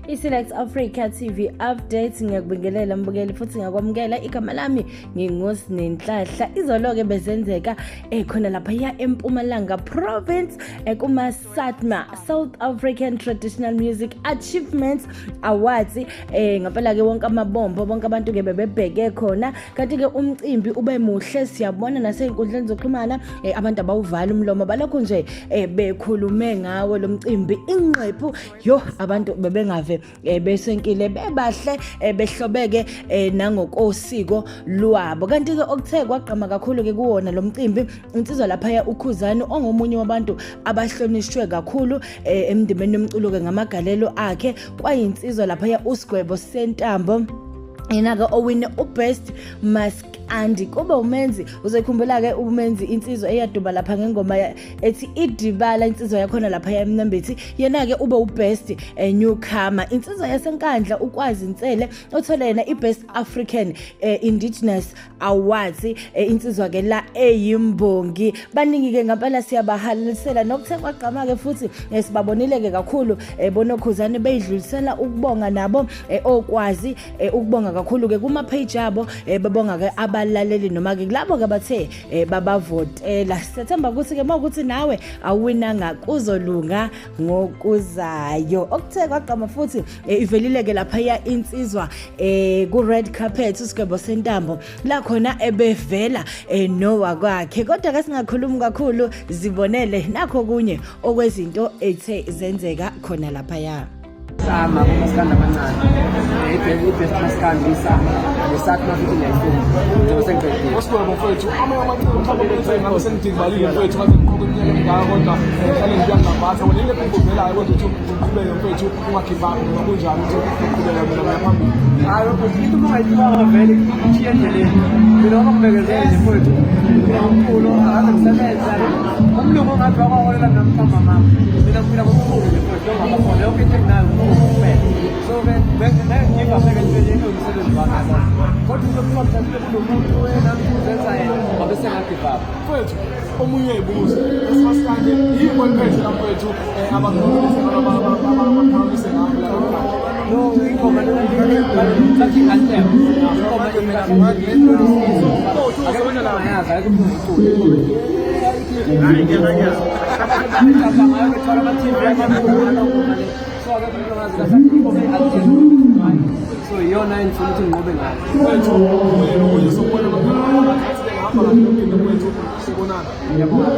I-Select Africa TV Update, ngiyakubingelela mbukeli futhi ngiyakwamukela. Igama lami nginguSinenhlahla. Izolo-ke bezenzeka khona laphaya eMpumalanga Province, kuma-SATMA, South African Traditional Music Achievements Awards. Ngampela-ke wonke amabombo, bonke abantu-ke bebebheke khona, kanti-ke umcimbi ube muhle. Siyabona nasey'nkundleni zokuxhumana, abantu abawuvali umlomo, balokhu nje bekhulume ngawo lo mcimbi. Ingqephu yo, abantu bebengave besenkile, bebahle, behlobeke nangokosiko lwabo. Kanti-ke okuthe kwagqama kakhulu-ke kuwona lo mcimbi, insizwa laphaya uKhuzani, ongomunye wabantu abahlonishwe kakhulu emndimeni yomculo-ke ngamagalelo akhe. Kwayinsizwa laphaya uSigwebo Sentambo, yena-ke owine u-Best Maskandi. Kube uMenzi, uzoyikhumbula-ke uMenzi, insizwa eyaduba lapha ngengoma ethi Idibala, insizwa yakhona lapha eMnambithi. Yena-ke ube u-Best Newcomer. Insizwa yaseNkandla uKwazi Nsele uthole yena i-Best African Indigenous Awards, insizwa-ke la eyimbongi. Baningi-ke ngampela, siyabahalalisela. Nokuthe kwagqama-ke futhi, sibabonile-ke kakhulu bonoKhuzani beyidlulisela ukubonga nabo, okwazi ukubonga kakhulu-ke kuma-page abo, bebonga-ke abalaleli noma-ke kulabo-ke bathe babavotela. Siyathemba ukuthi-ke uma ukuthi nawe awuwinanga, kuzolunga ngokuzayo. Okuthe kwagqama futhi, ivelile-ke laphaya insizwa ku-red carpet, uSigwebo Sentambo, la khona ebevela nowa kwakhe. Kodwa ke singakhulumi kakhulu, zibonele nakho kunye okwezinto ethe zenzeka khona laphaya. SAMA kumaskandi amancane, i-Best Maskandi, iSAMA neSATMA futhi ngiyayifuna njengoba sengiqedile. Osigwebo mfethu, amanye amaciko mhlawumbe bethe ngabe sengidingibalile mfethu, ngaze ngiqoke iminyaka emingaka, kodwa ngihlale ngibuya ngingaphatha wena. Ile uvelayo kodwa uthi uqhubeke mfethu, unga-give up, noma kunjani, uthi uqhubeka, mina ngiya phambili. Hayi, into uma ungayicabanga vele ishiye endleleni. Mina ngoba ngibekezele nje mfethu, mina ngomculo akaze ngisebenze. Umlungu ongathi wakwaholela mina mhlawumbe mama, mina ngiphila ngomculo nje mfethu, ongaba khona yonke into enginayo umculo kuphela. So-ke ngeke ngive up entweni ewumsebenzi wami, yabona. Kodwa into kuthiwa mhlawumbe kunomuntu wena uzenza yena, wabe senga-give up. Mfethu, omunye uyayibuza esimaskandi, yini oliphethe la mfethu, abaphakamise ngakho la namhlanje? No, ingoma lena bathi i-anthem. Ingoma mina akekho ongayazi, akekho umuntu ongayiculi. Ingoma bethwala ama-TV amakhulu le. So akekho umuntu ongazi kahle ingoma i-anthem. So iyona engifuna ukuthi nginqobe ngayo. Mfethu, omunye nomunye sokubona ngahamba kahle yonke into mfethu, sibonana. Ngiyabonga.